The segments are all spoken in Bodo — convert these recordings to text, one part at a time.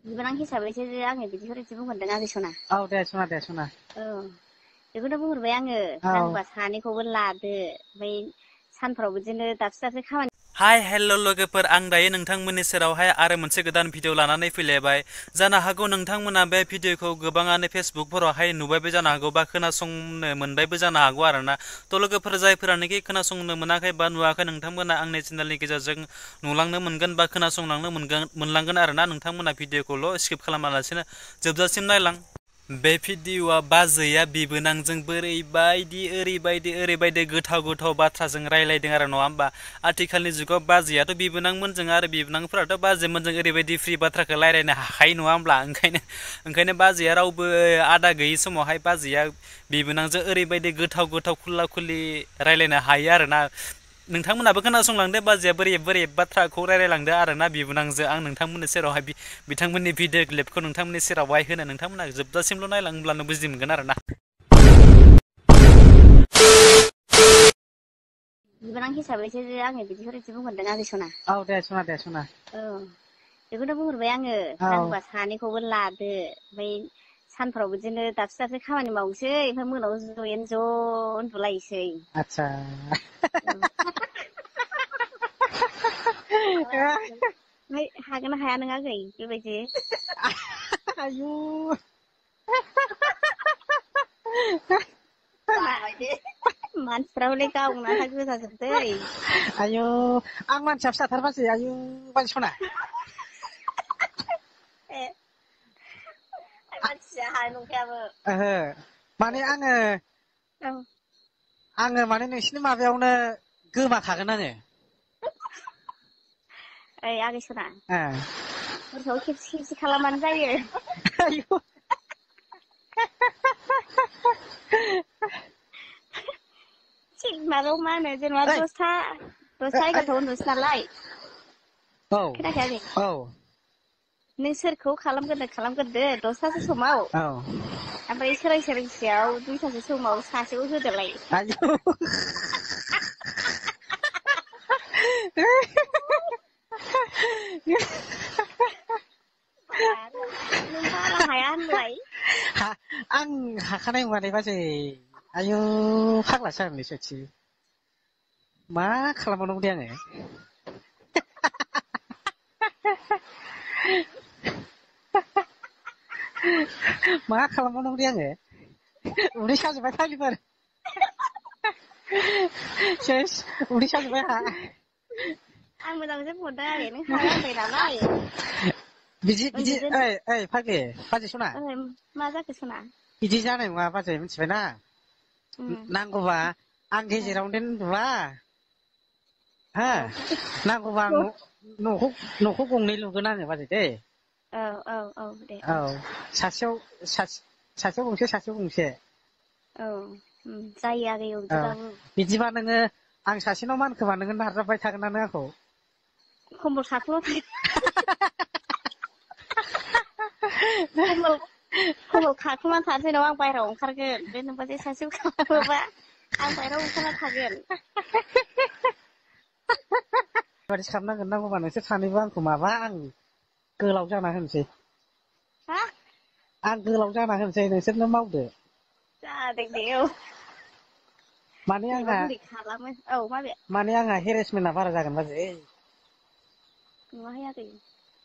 बिबोनां हिसाबैसो आङो बिदिखौसो बुंहरदों आगै सना। औ दे सना दे सना। औ बेखौनो बुंहरबाय आङो औ नांगौबा सानैखौबो लादो ओमफ्राय सानफ्राव बिदिनो दाबसे दाबसे खामानि। हाय हेल' लोगोफोर आं दायो नोंथांमोननि सेरावहाय आरो मोनसे गोदान भिडिअ लानानै फैलायबाय जानो हागौ नोंथांमोना बे भिडिअखौ गोबाङानो फेसबुकफोरावहाय नुबायबो जानो हागौ बा खोनासंनो मोनबायबो जानो हागौ आरोना थ' लोगोफोर जायफोरानोखि खोनासंनो मोनाखै बा नुवाखै नोंथांमोना आंनि चेनेलनि गेजेरजों नुलांनो मोनगोन बा खोनासंलांनो मोनलांगोन आरोना नोंथांमोना भिडिअखौल' स्किप खालामालासिनो जोबजासिम नायलां बे भिडिअआ बाजैया बिबोनांजों ओरैबायदि गोथाव बाथ्राजों रायलायदों आरो नङा होमबा आथिखालनि जुगाव बाजैयाथ' बिबोनांमोनजों आरो बिबोनांफोराथ' बाजैमोनजों ओरैबायदि फ्रि बाथ्राखौ रायलायनो हाखायो नङा होमब्ला ओंखायनो बाजैया रावबो आदा गैयि समावहाय बाजैया बिबोनांजों ओरैबायदि गोथाव खुला खुलि रायलायनो हायो आरोना नोंथांमोनाबो खोनासंलांदो बाजैया बोरै बाथ्राखौ रायलायलांदो आरोना बिबोनांजों आं नोंथांमोननि सेरावहाय बिथांमोननि भिडिअ क्लिपखौ नोंथांमोननि सेरावहाय होनो नोंथांमोना जोबजासिमल' नायलां होनब्लानो बुजि मोनगोन आरोना। बिबोनां हिसाबैसो आङो बिदिखौसो बुंहरदों आगै सना। औ दे सना दे सना। औ बेखौनो बुंहरबाय आङो औ नांगौबा सानैखौबो लादो ओमफ्राय सानफ्राव बिदिनो दाबसे दाबसे खामानि मावसै ओमफ्राय मोनायाव ज'यैनो ज' उन्दुलायसै। आतसा ओमफ्राय हागोन ना हाया नों आगै बेबायदि आयु मानसिफ्रा हले गावनाथा गोजाजोबसै आयु आं मानसिया फिसाथार बाजै आयु बाजै सना मानसिया हानाय नंखायाबो ओहो माने आङो माने नोंसिनि माबायावनो गोमाखागोन आङो। ओइ आगै सना हरसेयाव खेबसे खालामबानो जायो। आयु माबायाव मा होनो जेनेबा ओइ 10था 11थायाव उन्दुनोसै नालाय औ खोनायाखै आगै औ नों सोरखौ खालामग्रोदो 10थासो समाव औ ओमफ्राय सोरांसेयाव 2थासो समाव सासेखौ होदोलाय। आयु नों बारा हाया होनलाय आं हाखानाय नङालै बाजै आयु फाग्लासो जागोनलै सयथि मा खालामबावनांगौ दे आङो मा खालामबावनांगौ दे आङो उदै साजोबबाय फाग्लिफोर सेस उदै साजोबबाय आंहा आं मोजांसो बुंहरदों आगै नों हाया होनबाय नालाय बिदि उन्दुजेन ओइ फाग्लि बाजै सना मा जाखो सना बिदि जानाय नङा बाजै मिथिबायना नांगौबा आं गेजेरावनो उन्दुआ हो औ नांगौबा आं न'खौ गंनै लुगोन आङो बाजै दे औ दे औ सासेयाव गंसे सासेयाव गंसे औ जायो आगै औ बिदिबाबो बिदिबा नोङो आं सासेनाव मानखोबा नोङो नारजाबबाय थागोन ना नों आंखौ खम्बल साखोबा खम्बल खाखोमाना थानोसै नामा आं बायहेरायाव ओंखारगोन बे नोंबा जे सासेयाव खालामोबा आं बायहेरायाव ओंखारना थागोन बेबादिसो खालामनांगोन नांगौबा नोंसोर सानैबो आंखौ माबा आं गोलाव जाना होनोसै हा आं गोलाव जाना होनोसै नोंसोरनो मावदो जादों दे औ माने नायबा आंहा बोरै खालामो औ माबे हेरेसमेन्टआ बारा जागोन बाजै नुवाहाय आगै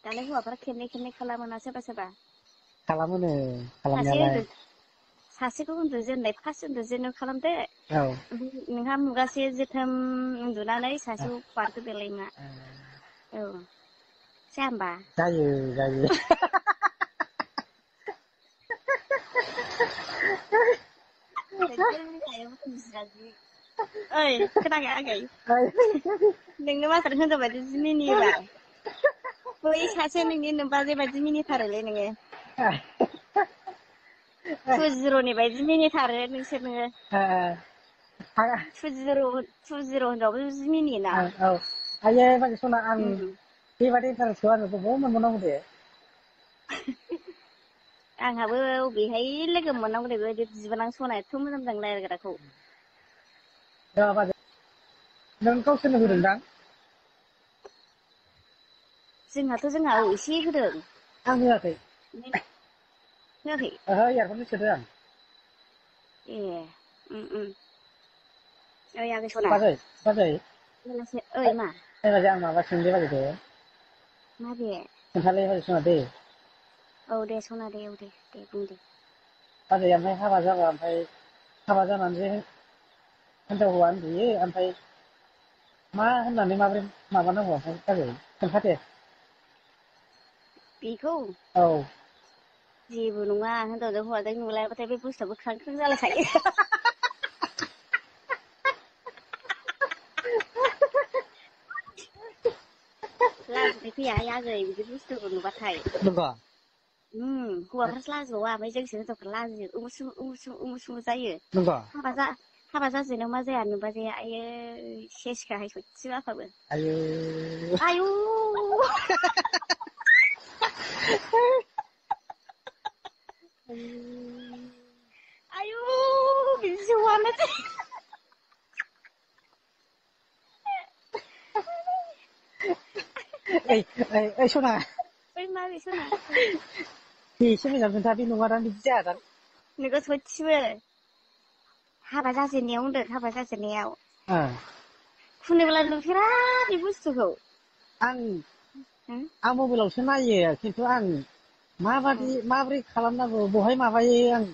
दालाय हौवाफोरा खेबनै खालामोना सोरबा खालामोनो खालामनायालाय सासेखौ उन्दुजेननाय फार्स्ट उन्दुजेननायाव खालामदो औ ओमफ्राय नोंहा मुगासे जोखोम उन्दुनानै सासेखौ बारहोदोलाय मा औ जाया होमबा जायो ओइ खोनायाखै आगै नोंनो माथो हिनजाव बायदि जि मिनियोबा बै सासे नोंनि नोमबाजै बायदि मिनिथारोलै नोङो 2-0 बायदि मिनिथारो नोंसोरनो 2-0 होनबाबो जि मिनियोना औ आयै बाजै सना आं बेबादि इन्टारेस्टखौ आङो बबाव मोनबावनांगौ दे आंहाबो अबेहाय लोगो मोननांगौ दे बेबायदि बिबोनां सना एथ' मोजां रायलायग्राखौ र बाजै नों गावसोरनो होदोंदां जोंहा एसे होदों आं होआखै होआखै ओहो इयारफन सोदों आं ए ओइ आगै सना बाजै बेलासे ओइ मा बाजै आं माबा सोंदों बाजैखौ माबे खोन्थालै बाजै सना दे औ दे सना दे औ दे बुं दे बाजै ओमफ्राय हाबा जाबा ओमफ्राय हाबा जानानै जे हिनजाव हौवा उन्दुयो ओमफ्राय मा होननानै माबोरै माबानांगौ ओमफ्राय बाजै खोन्थादे बेखौ औ जेबो नङा हिनजावजों हौवाजों नुलायबाथाय बे बुस्थुआबो ख्रां ख्रां जालायखायो लाजिनाय फैयाहाय आगै बिदि बुस्थुखौ नुबाथाय नंगौ हौवाफ्रासो लाजिबावा ओमफ्राय जोंसो हिनजावफ्रा लाजियो उमुसुमु जायो नंगौ हाबा जाजेनाव मा जाया नुबा जाया आयो सेसखाहाय सयथिबो आफाबो आयु आयु बिदिसो हौवानो ओइ सना ओइ माबे सना एसे मोजां खोन्था बे नङादां बिदि जायादां नोङो सयथिबो हाबा जाजेननायाव होनदों हाबा जाजेननायाव फुनोब्ला नुफेरा बे बुस्थुखौ आं मबाइलावसो नायो खिन्थु आं माबोरै खालामनांगौ बहाय माबायो आं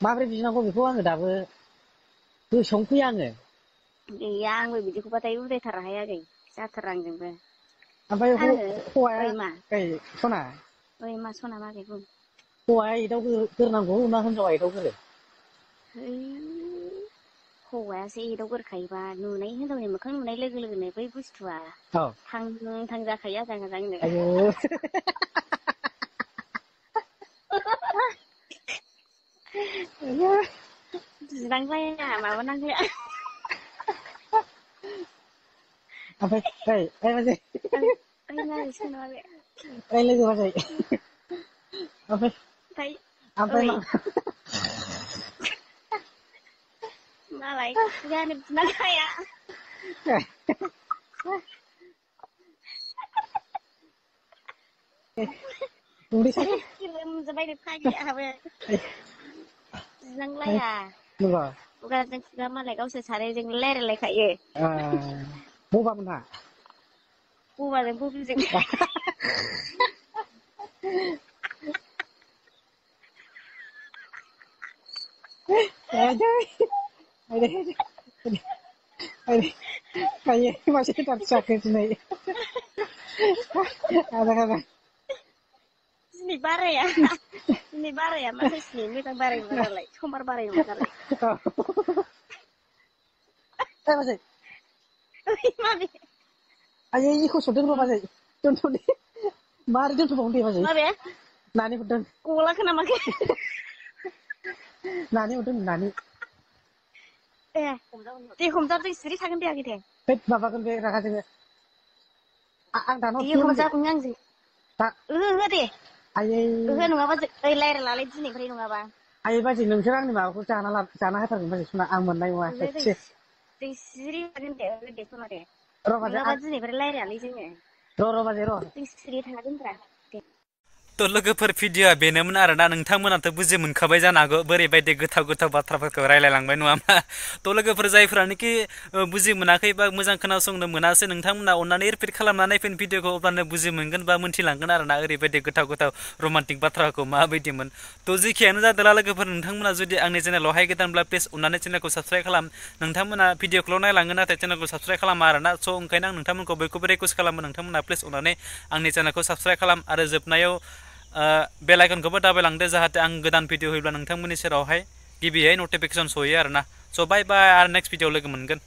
माबोरै बिनांगौ बेखौ आङो दाबो गोसोआवनो फैया आङो गैया आंबो बिदिखौबाथाय उदायथाराहाय आगै जाथारा आंजोंबो ओमफ्राय हौवाया ओइ मा सना ओइ मा सना मागै बुं हौवाया एदाव गोरनांगौ ना हिनजावा एदाव गोरो हौवायासो एदावगोरखायोबा नुनाय हिनजावनि मोखां नुनाय लोगो लोगोनो बै बुस्थुआ थां जाखायो आजां गाजांनो जिरांलाया माबानांगौ ओमफ्राय बाजै ओइ माबे सना माबे लोगो बाजै ओमफ्राय मालाय खुगायानो बिना खाया लोमजाबाय फाग्लियाबो जिनांलाया खुगाजों खुगा मालाय गावसोर सानैजों रायलायलायखायो बबामोनहा बबाजों बबिजों masih tetap sakit nih. Kadang-kadang. Sini बाराया माथो स्नि मोजां बाराय नङा दालाय समबार बाराय नङा दालाय बाजै माबे आयै इखौ सदों र' बाजै दोनथ'नि मारै दोनथ'बावनो दे बाजै माबे नानि हरदों गलाखौ नामाखै नानि हरदों नानि दे हमजाबजों सिरि थागोन दे आगै दे माबागोन बे रागा जोङो आं दानो दे हमजागोन आंजों ओहो दे आयै नङाबा ओइ रायलायलालै दिनैनिफ्राय नङाबा आयै बाजै नोंसोर आंनि माबाखौ जाना होथारगोन बाजै सना आं मोननाय नङा सच्ची जों सिरि थागोन दे सना दे र' बाजै नङाबा दिनैनिफ्राय रायलायालै जोङो र' बाजै र' जों सिरि थागोनब्रा दे थ' लोगोफोर भिडिअ'आ बेनोमोन आरोना नोंथांमोनाथ' बुजि मोनखाबाय जानो हागौ बोरैबायदि गोथाव बाथ्राफोरखौ रायलायलांबाय नङा होमबा थ' लोगोफोर जायफोरानोखि बुजि मोनाखै बा मोजां खोनासंनो मोनासै नोंथांमोना अननानै रिपिट खालामनानै फैन भिडिअ'खौ अब्लानो बुजि मोनगोन बा मोनथिलांगोन आरोना ओरैबायदि गोथाव रमान्टिक बाथ्राखौ माबायदिमोन थ' जेखियानो जादोंला लोगोफोर नोंथांमोना जुदि आंनि चेनेलावहाय गोदानब्ला प्लिज अननानै चेनेलखौ साबस्क्राइब खालाम नोंथांमोना भिडिअ'खौल' नायलाङो नाथाय चेनेलखौ साबस्क्राइब खालामा आरोना स' ओंखायनो आं नोंथांमोनखौ बयखौबो रिकुवेस्ट खालामो नोंथांमोना प्लिज अननानै आंनि चेनेलखौ साबस्क्राइब खालाम आरो जोबनायाव बेल आइकनखौबो दाबायलांदो जाहाथे आं गोदान भिडिअ होयोब्ला नोंथांमोननि सेरावहाय गिबियै नटिफिकेसन सहैयो आरोना स' बाय आरो नेक्स्ट भिडिअ लोगो मोनगोन